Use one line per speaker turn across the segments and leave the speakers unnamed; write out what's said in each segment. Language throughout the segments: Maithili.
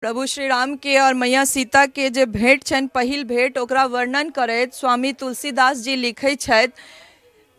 प्रभु श्री राम के और मैया सीता के जे भेंट छनि, पहिल भेंट, ओकरा वर्णन करैत स्वामी तुलसीदास जी लिखै छथि,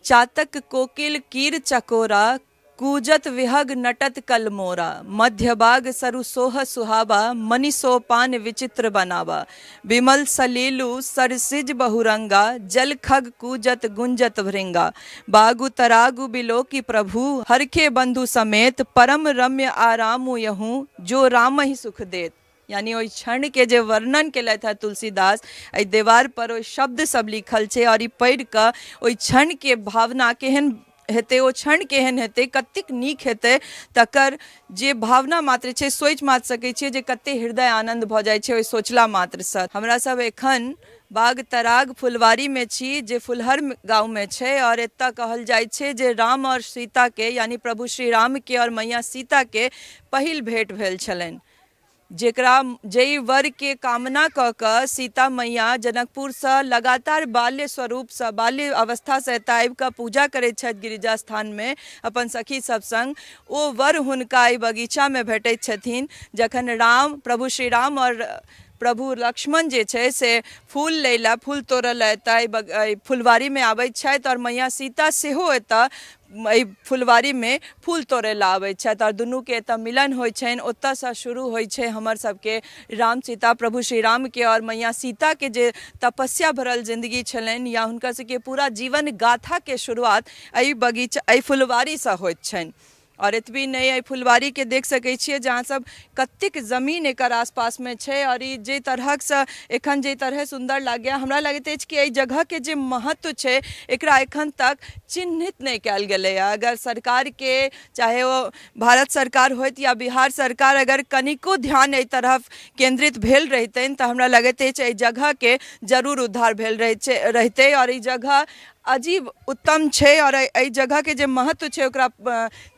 चातक कोकिल कीर चकोरा, कूजत विहग नटत कलमोरा, मध्य बाग सरु सोह सुहावा, मनि सोपान विचित्र बनावा, विमल सलीलु सरसिज बहुरंगा, जल खग कूजत गुंजत भृंगा, बागु तरागु बिलोकी प्रभु, हरखे बंधु समेत, परम रम्य आरामु यहूँ, जो राम ही सुख देत। यानी ओहि क्षणके जे वर्णन केलथि हेँ तुलसीदास, एहि देवार पर ओहि शब्द सब लिखल छै आओर ई पढ़ि कऽ ओहि क्षणके भावना केहन हेतै, ओ क्षण केहन हेतै, कतेक नीक हेतै, तकर जे भावना मात्र छै, सोचि मात्र सकै छियै जे कते हृदय आनन्द भऽ जाइ छै ओहि सोचला मात्रसँ। हमरा सब एखन बाग तराग फुलवारीमे छी जे फुलहर गाँवमे छै आओर एतऽ कहल जाइ छै जे राम आओर सीताके, यानी प्रभु श्री रामके आओर मैया सीताके पहिल भेँट भेल छलनि, जेकरा जाहि वरके कामना कऽ कऽ सीता मैया जनकपुरसँ लगातार बाल्य स्वरूपसँ, बाल्य अवस्थासँ एतऽ आबि कऽ पूजा करैत छथि गिरिजा स्थानमे अपन सखी सब सङ्ग, ओ वर हुनका एहि बगीचामे भेटैत छथिन। जखन राम, प्रभु श्री राम आओर प्रभु लक्ष्मण जे छै से फूल लै लए, फूल तोड़ऽ लए एतऽ एहि फुलवारीमे आबैत छथि आओर मैया सीता सेहो एतऽ एहि फुलवारीमे फूल तोड़ै लए आबै छथि आओर दुनूके एतऽ मिलन होइ छनि। ओतऽसँ शुरू होइ छै हमर सबके राम सीता, प्रभु श्री रामके आओर मैया सीताके जे तपस्या भरल जिन्दगी छलनि या हुनकर सबके पूरा जीवन गाथाके शुरुआत एहि बगीचा, एहि फुलवारीसँ होइत छनि। आओर एतबी नहि, एहि फुलवारीके देख सकै छियै जे अहाँसब कतेक जमीन एकर आसपासमे छै आओर ई जाहि तरहकसँ एखन जाहि तरहे सुन्दर लागैए, हमरा लगैत अछि कि एहि जगहके जे महत्व छै एकरा एखन तक चिन्हित नहि कयल गेलैए। अगर सरकारके, चाहे ओ भारत सरकार होथि या बिहार सरकार, अगर कनिको ध्यान एहि तरफ केन्द्रित भेल रहितनि तऽ हमरा लगैत अछि एहि जगहके जरूर उद्धार भेल रहै छै रहितै आओर ई जगह अजीब उत्तम छै आओर एहि जगहके जे महत्व छै ओकरा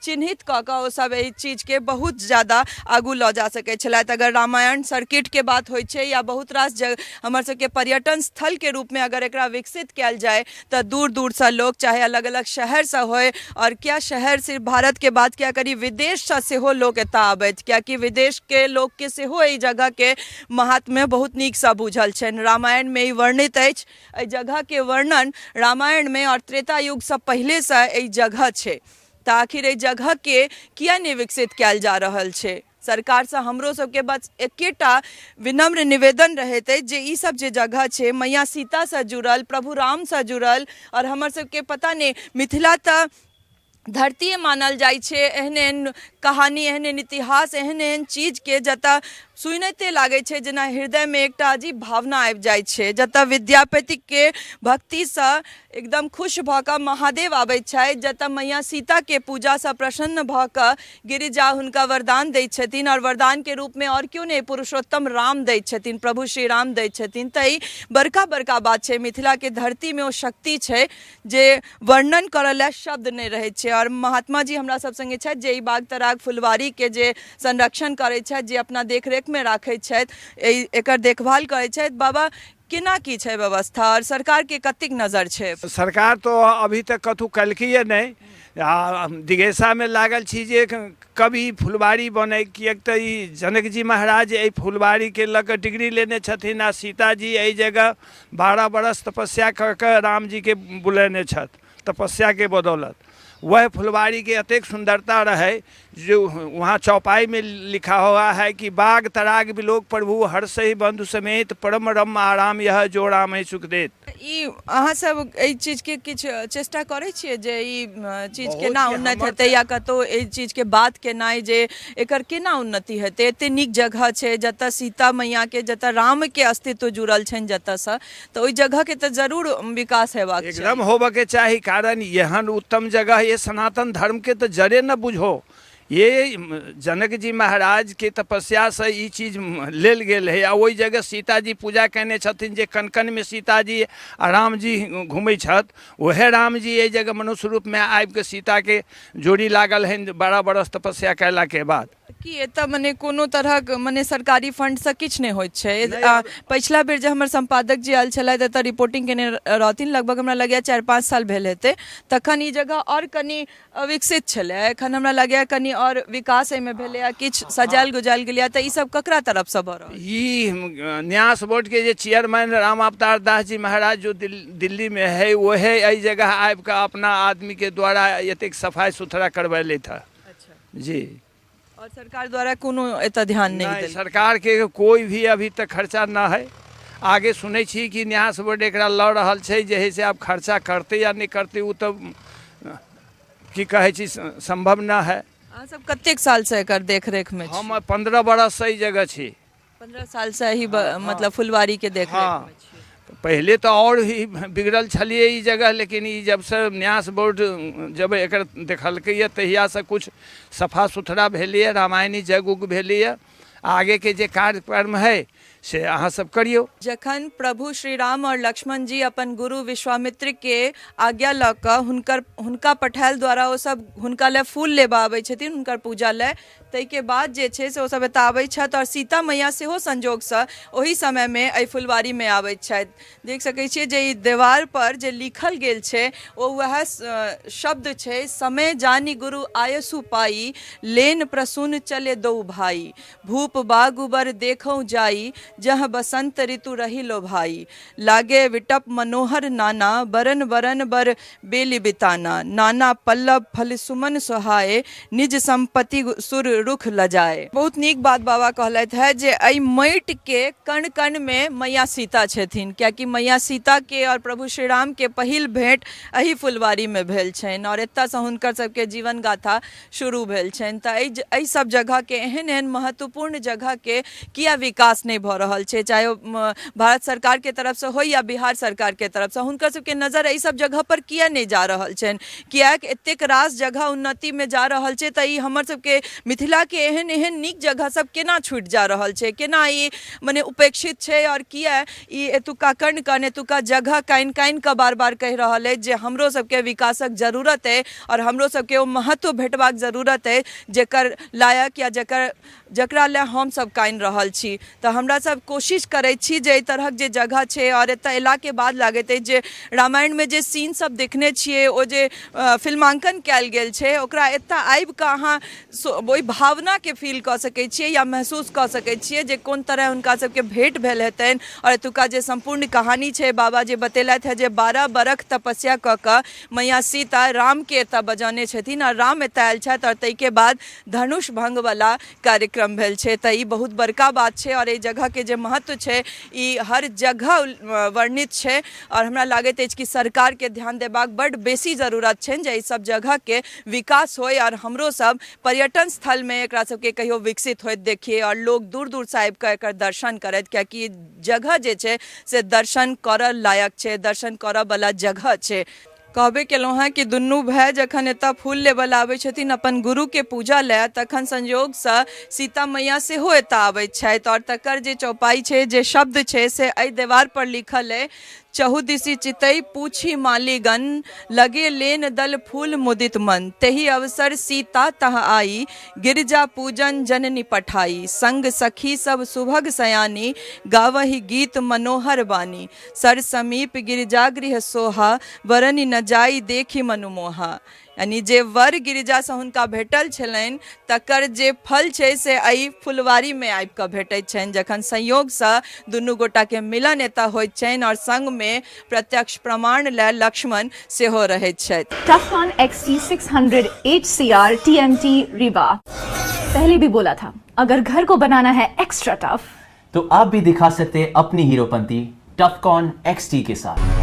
चिन्हित कऽ कऽ ओसभ एहि चीजके बहुत ज्यादा आगू लऽ जा सकै छलथि। अगर रामायण सर्किटके बात होइ छै या बहुत रास जगह हमर सबके पर्यटन स्थलके रूपमे अगर एकरा विकसित कयल जाय तऽ दूर दूरसँ लोक, चाहे अलग अलग शहरसँ होइ, आओर किया शहर सिर्फ भारतके बात किया करी, विदेशसँ सेहो लोक एतऽ आबथि, कियाकि विदेशके लोकके सेहो एहि जगहके महात्म्य बहुत नीकसँ बूझल छनि। रामायणमे ई वर्णित अछि, एहि जगहके वर्णन रामायणमे आओर त्रेता युगसँ पहिलेसँ एहि जगह छै, तऽ आखिर एहि जगहके किया नहि विकसित कयल जा रहल छै? सरकारसँ हमरो सबके बस एकेटा विनम्र निवेदन रहैत अछि जे ई सब जे जगह छै मैया सीतासँ जुड़ल, प्रभु रामसँ जुड़ल, आओर हमर सबके पता नहि मिथिला तऽ धरतीए मानल जाइ छै एहन एहन कहानी, एहन एहन इतिहास, एहन एहन चीजके, जतऽ सुनिते लागै छै जेना हृदयमे एकटा अजीब भावना आबि जाइ छै, जतऽ विद्यापतिके भक्तिसँ एकदम खुश भऽ कऽ महादेव आबै छथि, जतऽ मैया सीताके पूजासँ प्रसन्न भऽ कऽ गिरिजा हुनका वरदान दै छथिन आओर वरदानके रूपमे आओर केओ नहि पुरुषोत्तम राम दै छथिन, प्रभु श्री राम दै छथिन। तऽ ई बड़का बड़का बात छै। मिथिलाके धरतीमे ओ शक्ति छै जे वर्णन करऽ लए शब्द नहि रहै छै। आओर महात्मा जी हमरा सब सङ्गे छथि जे ई बाग तराग फुलवारीके जे संरक्षण करै छथि, जे अपना देखरेखमे राखै छथि, एहि एकर देखभाल करै छथि। बाबा, केना की छै व्यवस्था आओर सरकारके कतेक नजर छै?
सरकार तो अभी तक कतहु कलकैए नहि आ दिगेशामे लागल छी जे कभी फुलवारी बनै, किएक तऽ ई जनकजी महाराज एहि फुलवारीके लऽ कऽ डिग्री लेने छथिन आ सीताजी एहि जगह 12 बरस तपस्या कऽ कऽ रामजीके बुलेने छथि तपस्याके बदौलत। वह फुलवारीके एतेक सुन्दरता रहै जो वहाँ चौपाई में लिखा हुआ है कि बाग तराग बिलोक प्रभु हर्षहि बंधु समेत, परम रम आराम यह जो राम है सुख देत।
ई अहाँ सब एहि चीजके किछु चेष्टा करै छियै जे ई चीज केना उन्नति हेतै या कतहु एहि चीजके बात केनाइ जे एकर केना उन्नति हेतै? एते नीक जगह छै जतऽ सीता मैयाके, जतऽ रामके अस्तित्व जुड़ल छनि जतऽसँ, तऽ ओहि जगहके तऽ जरूर विकास हेबाक चाही।
एकदम होबऽके चाही, कारण एहन उत्तम जगह ये सनातन धर्मके तऽ जड़े न बुझो। ये जनक जी महाराज के तपस्या से ई चीज लेल गेल है आ ओहि जगह सीताजी पूजा कयने छथिन, जे कन कन में सीताजी आ रामजी घूमै छथि, वएह रामजी एहि जगह मनुष्य रूप में आबि कऽ सीता के जोड़ी लागल हन 12 बरस तपस्या कयला के बाद।
की एतऽ मने कोनो तरहक मने सरकारी फंडसँ किछु नहि होइत छै?
नहि।
पछिला बेर जे हमर सम्पादक जी आयल छलथि, एतऽ रिपोर्टिंग केने रहथिन, लगभग हमरा लगैए 4-5 साल भेल हेतै, तखन ई जगह आओर कनि विकसित छलै। एखन हमरा लगैए कनि आओर विकास एहिमे भेलैए, किछु सजायल गुजायल गेलैए। तऽ ई सब ककरा तरफसँ भऽ रहल?
ई न्यास बोर्ड के जे चेयरमैन राम अवतार दास जी महाराज जो दिल्ली में है, वो है एहि जगह आबि कऽ अपना आदमी के द्वारा एतेक सफाई सुथरा करबेलथि हँ। जी।
और सरकार द्वारा कोनो एतऽ ध्यान नहि
नहि
देल?
सरकार के कोई भी अभी तक खर्चा न है। आगे सुनै छी कि न्यास बोर्ड एकरा लऽ रहल छै जे है से आब खर्चा करतै या नहि करतै, ओ तऽ की कहै छी, संभव न है।
अहाँ सब कतेक सालसँ एकर देखरेख मे छी?
हम 15 बरससँ एहि जगह छी।
15 सालसँ एहि मतलब फुलवारी के देखरेख मे छी?
पहिले तऽ आओर ही बिगड़ल छलियै ई जगह, लेकिन ई जबसँ न्यास बोर्ड जब एकर देखलकैए तहियासँ कुछ सफा सुथरा भेलैए, रामायणी जग उग भेलैए। आगेके जे कार्यक्रम है से अहाँ सब करियौ।
जखन प्रभु श्री राम आओर लक्ष्मण जी अपन गुरु विश्वामित्र के आज्ञा लऽ कऽ हुनकर हुनका पठायल द्वारा ओ सब हुनका लए फूल लेबऽ आबै छथिन हुनकर पूजा लए, ताहिके बाद जे छै से ओ सब एतऽ आबै छथि आओर सीता मैया सेहो संजोगसँ ओहि समयमे एहि फुलवारीमे आबैत छथि। देख सकै छियै जे ई देवार पर जे लिखल गेल छै ओ वएह शब्द छै, समय जानि गुरु आयसु पाई, लेन प्रसून चले दौ भाई, भूप बागुबर देखौ जाई, जह बसंत ऋतु रही लो भाई, लागे विटप मनोहर नाना, बरन बरन बर बेली बिताना, नाना पल्लव फल सुमन सोहाए, निज संपत्ति सुर रुख लजाए। बहुत नीक बात बाबा कहलथि है जे एहि माटि के कण कण में मैया सीता छथिन, कियाकि मैया सीता के और प्रभु श्री राम के पहिल भेंट एहि फुलवारी में भेल छनि और एतऽसँ हुनकर सबके जीवन गाथा शुरू भेल छनि। तऽ एहि सब जगहके, एहन एहन महत्वपूर्ण जगहके किया विकास नहि भऽ रहल छै? चाहे ओ भारत सरकारके तरफसँ होइ या बिहार सरकारके तरफसँ, हुनकर सबके नजर एहि सब जगहपर किया नहि जा रहल छनि? किएक एतेक रास जगह उन्नतिमे जा रहल छै तऽ ई हमर सबके मिथिलाके एहन एहन नीक जगह सब केना छूटि जा रहल छै? केना ई मने उपेक्षित छै? आओर किया ई एतुका कण कण, एतुका जगह कानि कानि कऽ बार बार कहि रहल अछि जे हमरो सबके विकासक जरूरत अइ आओर हमरो सबके ओ महत्व भेटबाक जरूरत अइ जेकर लायक या जेकर जकरा लए हमसब कानि रहल छी? तऽ हमरा सब कोशिश करै छी जे एहि तरहक जे जगह छै, आओर एतऽ अयलाके बाद लागैत अछि जे रामायणमे जे सीन सब देखने छियै, ओ जे फिल्माङ्कन कयल गेल छै, ओकरा एतऽ आबि कऽ अहाँ ओहि भावनाके फील कऽ सकै छियै या महसूस कऽ सकै छियै जे कोन तरह हुनका सबके भेँट भेल हेतनि। आओर एतुका जे सम्पूर्ण कहानी छै, बाबा जे बतेलथि हेँ जे 12 बरख तपस्या कऽ कऽ मैया सीता रामके एतऽ बजौने छथिन आओर राम एतऽ आयल छथि आओर ताहिके बाद धनुष भङ्गवला कार्यक्रम भेल छै, तऽ ई बहुत बड़का बात छै। आओर एहि जगहके जे महत्व छै ई हर जगह वर्णित छै आओर हमरा लागैत अछि कि सरकारके ध्यान देबाक बड्ड बेसी जरूरत छनि जे एहि सब जगहके विकास होइ आओर हमरो सब पर्यटन स्थलमे एकरा सबके कहियो विकसित होइत देखियै आओर लोक दूर दूरसँ आबिकऽ एकर दर्शन करथि, किएकि ई जगह जे छै से दर्शन करऽ लायक छै, दर्शन करऽवला जगह छै। कहबे केलहुँ हेँ कि दुनू भाय जखन एतऽ फूल लेबऽ लए आबै छथिन अपन गुरुके पूजा लए, तखन संयोगसँ सीता मैया सेहो एतऽ आबैत छथि आओर तकर जे चौपाइ छै, जे शब्द छै, से एहि देवारपर लिखल अइ, चहुदिशि चितै पूछी मालीगण, लगे लेन दल फूल मुदित मन, तेहि अवसर सीता तह आई, गिरिजा पूजन जननी पठाई, संग सखी सब सुभग सयानी, गावहि गीत मनोहर बानी, सर समीप गिरिजागृह सोहा, वरनि न जाई देखि मनुमोहा। यानी जे वर गिरिजासँ हुनका भेटल छलनि तकर जे फल छै से एहि फुलवारीमे आबि कऽ भेटैत छनि, जखन संयोगसँ दुनू गोटाके मिलन एतऽ होइत छनि आओर सङ्गमे प्रत्यक्ष प्रमाण लए लक्ष्मण सेहो रहैत छथि।
Tufcon XT600 HCR TMT Rewa। पहले भी बोला था, अगर घर को बनाना है एक्स्ट्रा टफ
तो आप भी दिखा सकते हैं अपनी हीरोपंती टफकॉन XT के साथ।